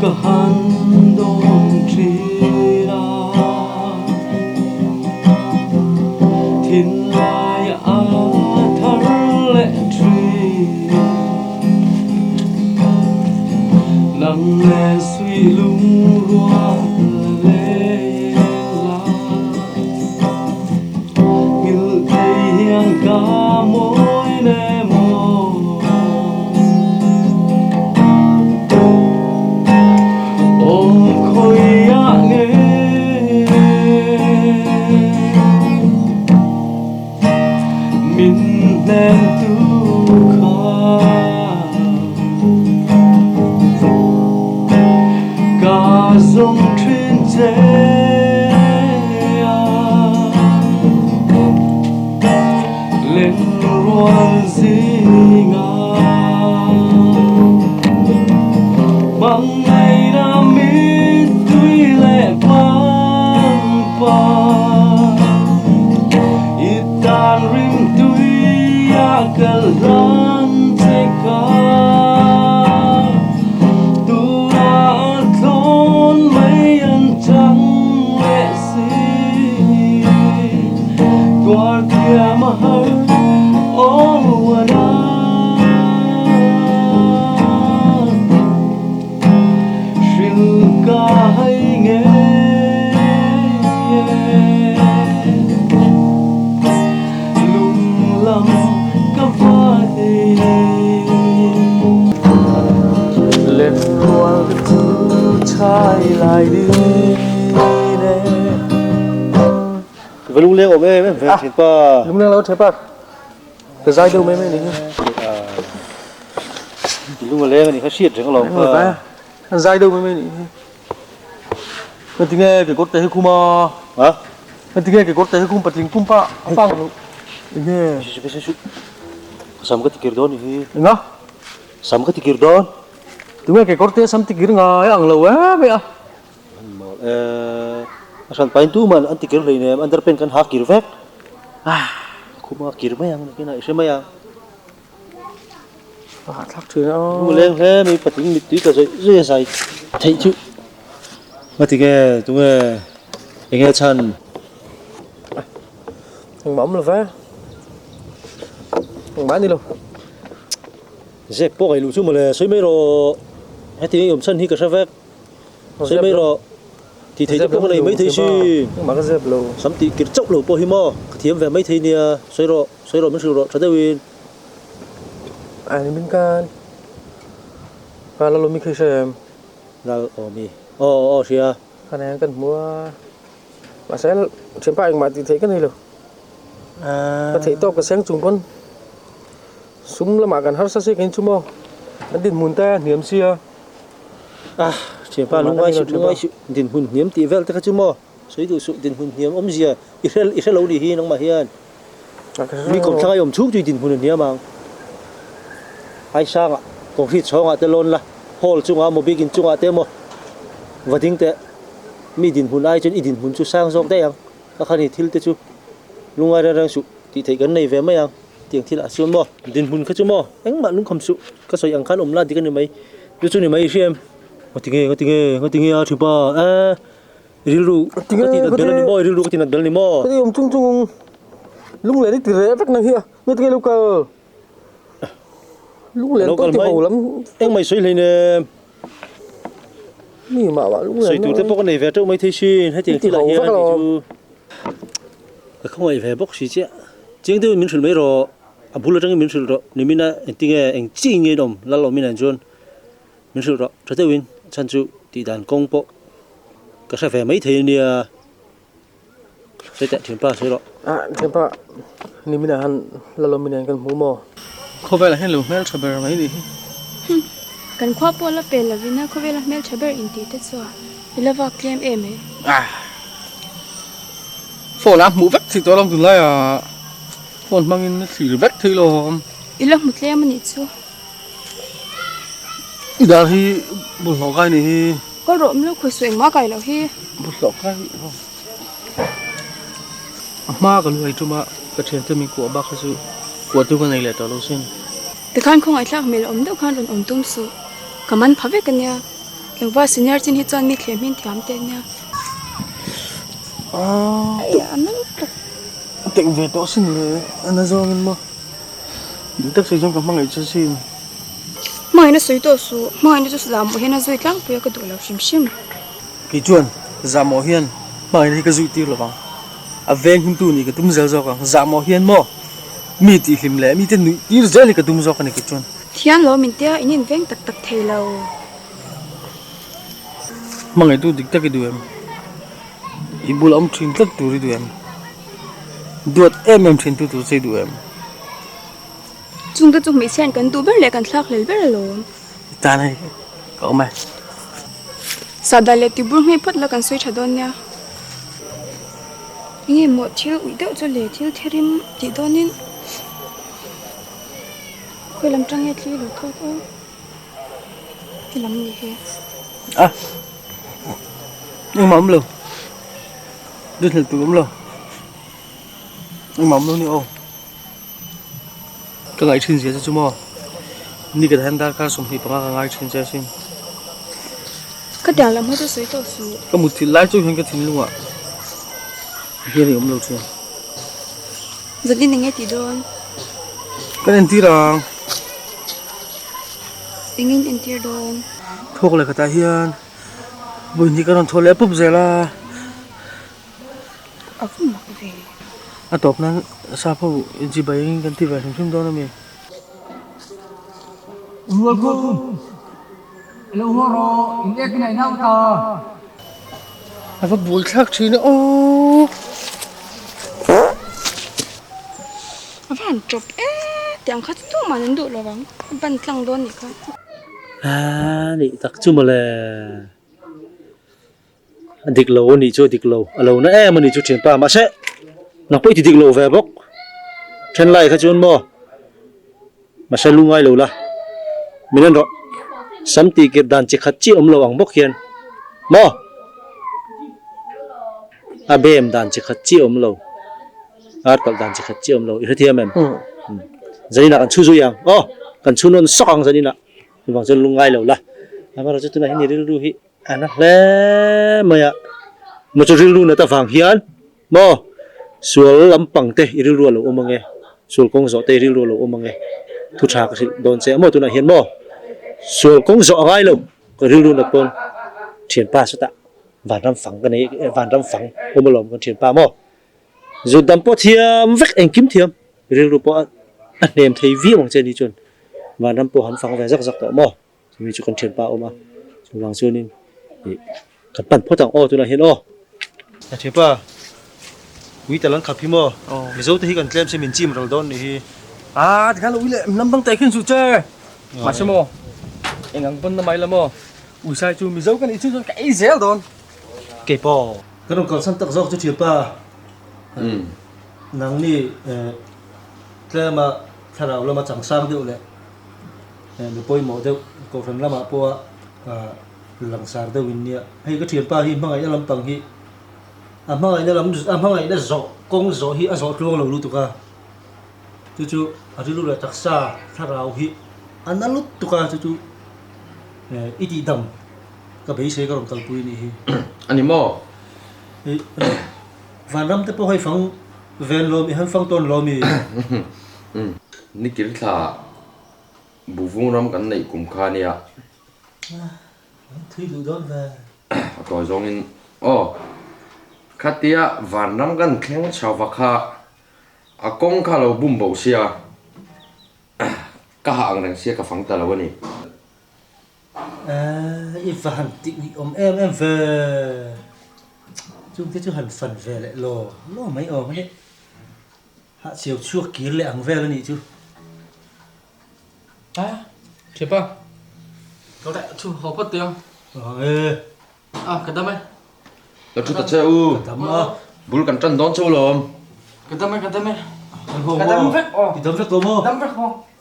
Ka han dawm thin a, thinlai a thar leh thin. Nang nen suih lungrual leng la, nghilh thei hian ka mawi nem aw. Awm khawiah nge min hnen tu kha ka zawng thin che a Lenrual zinga hmangaihna mittui leh pangpar i tan rimtui a kal hlan che kha tunah thlawn mai an chang leh si. Tuar thiam a har aw a na. Hril ka hai nge lung lam ka vai. Let rual ka chu chai lai din e. Va lungleng awm em em ve thin pa. Lungleng lo the pa. Ka zai deuh mai mai ni hi. Lung a leng a ni kha hriat reng alawm kha. Ka zai deuh mai mai ni hi. Ka ti nge kekawr te hi khum a. Ha? Ka ti nge kekawr te hi khum patling pum pa a fang lo. Enge? Sam ka tikir dawn ni hi. Enga? Sam ka tikir dawn. Tunge kekawr te sam tikir ngai ang lo em mai a. A hran pain tu man an tikir hlei nem underpant kan ha kir vek. Khuma kir mai ang nakin a i hre mai ang. A hahthlak thin a. Lung a leng hle mai patling mittui ka zawih zawih a zai theih chu. Ngati nge tunge enge chhan. Engmah awm lo ve. Engmah a ni lo. Zep pawh ngaih luh chu mawle sawi mai rawh. Heti i awm chhan hi ka hre vek. Sawi mai rawh. Tih theih te pawh ka nei mai thei si. Engmah ka zep lo. Sam tih kir chauh lo pawh hi maw ka thiam ve mai thei nia. Sawi rawh, sawi rawh min hrilh rawh tha deuhin. A ni min kan. Ka la lawmi khi hre em? Lal awmi. Aw aw hria. Ka nei ang kan hmu a. Mahse thianpa engmah tih theih ka nei lo. Ka theih tawk ka seng chung pawn sum lamah kan harsa si ka inchhum aw. An dinhmun te a hniam sia. Ah thianpa lungngai suh lungngai suh dinhmun hniam tih vel te kha chu maw sawi duh suh dinhmun hniam awmzia i hre i hre lo nih hi nangmah hian mi kawmthlang a i awm chhung chu i dinhmun a hniam ang Aisanga concrete chhawngah te lawn la hall chungah maw biakin chungah te maw va ding teh mi dinhmun ai chuan i dinhmun chu sang zawk daih ang ka kha ni thil te chu lungngai reng reng suh tih theih kan nei ve mai ang. Tiang thil ah chuan maw dinhmun kha chu maw engmah lungkham suh ka sawi ang khan awm la dik a ni mai chu chu ni mai i hria em ngati nge ngati nge ngati nge a thipa e rilru ka tih nat bel a ni maw rilru ka tih nat bel a ni maw ka ti awm chung chung lung len i ti reh vek nang hi a ngati nge lo kal lung len pawh ti ho lam engmah i sawi hlei nem mi mah mah lung len sawi tur te pawh ka nei ve teuh mai thei sin hetiang thil ah hian kei chu ka khawngaih ve bawk si chiah. Chiang deuhin min hrilh mai rawh, a bul atangin min hrilh rawh, nimina engtinge eng chiin nge in awm lal awmin an chuan min hrilh rawh tha deuhin a chhan chu tih dan kawng pawh ka hre ve mai thei ania sawi teh thianpa sawi rawh. Ah thianpa nimina han lal awmin an kan hmu maw? Khawvelah hian lo hmel tha ber mai nih hi. Hum, kan khua pawh la pel lovin a khawvela hmel tha ber intih te chu a i la vak tlem em e. Ah. Phone a hmuh vek thei tawh alawm tunlai ah phone hmangin a thlir vek thei lawm. I la hmu tlem a nih chu. I dar hi bawlhhlawh kai nih hi. Kal rawh milo khawi suh engmah kai loh hi. Bawlhhlawh kai a hma ka lu ei tum a ka thiante min kuah bak kha chu kuah tu ka nei leh tawh lo sin. Tikhan khawngaih thlak hmel awm deuh khan rawn awm tum suh ka man pha vek a nia. Tlangval senior chin hi chuan mi thlem hin thiam teh nia. Aia a nal tak. A teuh ve tawh sin le, a na zawngin maw. Duh tak sawi chuan ka hmangaih che sin. Hmangaihna sawi tawh suh, hmangaihna chu zahmawh hian a zui tlangpui a ka duh lo hrim hrim. Kei chuan zahmawh hian hmangaihna hi ka zui tir lovang, a veng himtu nih ka tum zel zawk ang, zahmawh hian maw mi tihhlim leh mite nuih tir zel hi ka tum zawk a ni kei chuan. Thian lo min tia in inveng tak tak thei lo. Hmangaihtu dik tak i duh em? I bul awm thin tlat tur i duh em? Duat em em thin tu tur che i duh em? Chungte chu hmeichhiain kan duh ber leh kan thlak hlel ber alawm. I tan hei ka awm e. Sahdah leh tibur nghei phawt la kan sawi tha dawn nia. Enge maw thil uih deuh chu le thil thirim tih dawnin khawi lam tang nge thli lo thawk aw he lam ni hi. A engmah awm lo rinhlelh tur awm lo engmah awm lo ni aw. Ka ngaih thin zia che chu maw? Ni ka hian darkar 25 ka ngai thin che asin. Ka tiang lam ho chu sawi tawh suh. Ka mutthilh lai chu hian ka thinlungah hian i awm lo thin. Zanin eng nge tih dawn? Kan entir ang. Eng in entir dawn? Thawk leh khatah hian vawi hnih ka rawn thaw leh pup zel a. A va mak ve. A tawp nan sap ho chibai engin kan ti ve hrim hrim dawn a mi? Rualkhum, Lo haw rawh, in ek in a inau ta. A va buaithlak thin e aw. A va han tawp e, tiang kha chu tumah an duh lo vang, a ban tlang dawn nih kha. A nih tak chu mawle. A dik lo a nih chu a dik lo, a lo na em a nih chu thianpa mahse nang pawh i ti dik lo ve bawk then lai kha chuan maw mahse lu ngai lo la min en rawh sam tih kir dan chi khat chiah awm lo ang bawk hian maw a bem dan chi khat chiah awm lo ar kalh dan chi khat chiah awm lo i hrethiam em zaninah kan chhu zui ang aw kan chhu nawn sawk ang zaninah chuvang chuan lu ngai lo la amaherawhchu tunah hian i rilru hi. A na hle mai a, maw chu rilru nat avang hian maw sual lampang te i rilru a lo awm ange, sual kawng zawh te i rilru a lo awm ange, thu tha ka hrilh dawn che a maw tunah hian maw sual kawng zawh a ngai lo ka rilru nat pawn thianpa sawtah vanram fang ka nei vanram fang awm alawm kan thianpa maw zut dam pawh thiam vek engkim thiam rilru pawh a hnem thei viau ang che ni chuan vanram pawh han fang ve zak zak tawh maw. Chumi chu kan thianpa a awm a, chuvang chuanin ih kan pan phawt ang aw tunah hian aw. A thianpa, ui tal an khap hi maw? Mizo te hi kan tlem se min chim ral dawn nih hi. A tikhan ui leh hnam dang teh khin suh che. Mahse maw, eng ang pawn na mai la maw? Ui sai chu Mizo ka nih chu chuan ka ei zel dawn. Kei pawh. Kan rawn kalsan tak zawk chu thianpa, nangni tlema thlarau lama changsang deuh leh. Mi pawimawh deuh kohhran lamah pawha langsar deuh in nia. Hei ka thianpa hi hmangaihna lampang hi a hmangaihna lam a hmangaihna zawh kawng zawh hi a zawh tluang lo lutuk a, chu chu a rilru leh taksa thlarau hi a na lutuk a chu chu i tihdam ka beisei ka rawn kalpui a nih hi. A ni maw? Vanram te pawh hei fang ven lawm i han fang tawn lawm i. Nikir thla Buvung ram kan neih kum kha nia. Thui duh dawn ve. A tawi zawngin aw khatia vanram kan thleng chho va kha a kawng kha lo bum bo sia ka hah ang reng sia ka fang ta lo a ni. I va han tih uih awm em em ve. Chungte chu han fan ve leh law law mai awm a ni. Hahchhiau chhuak kir leh ang vel a nih chu. A, thiapa. Ka daih chu haw phawt teh ang. E. A, ka dam e. Ka thu ta che u. Ka dam a. Bul kan tan dawn chauh lawm. Ka dam e, ka dam e. Ka dam vek aw. I dam vek lo maw? Dam vek maw?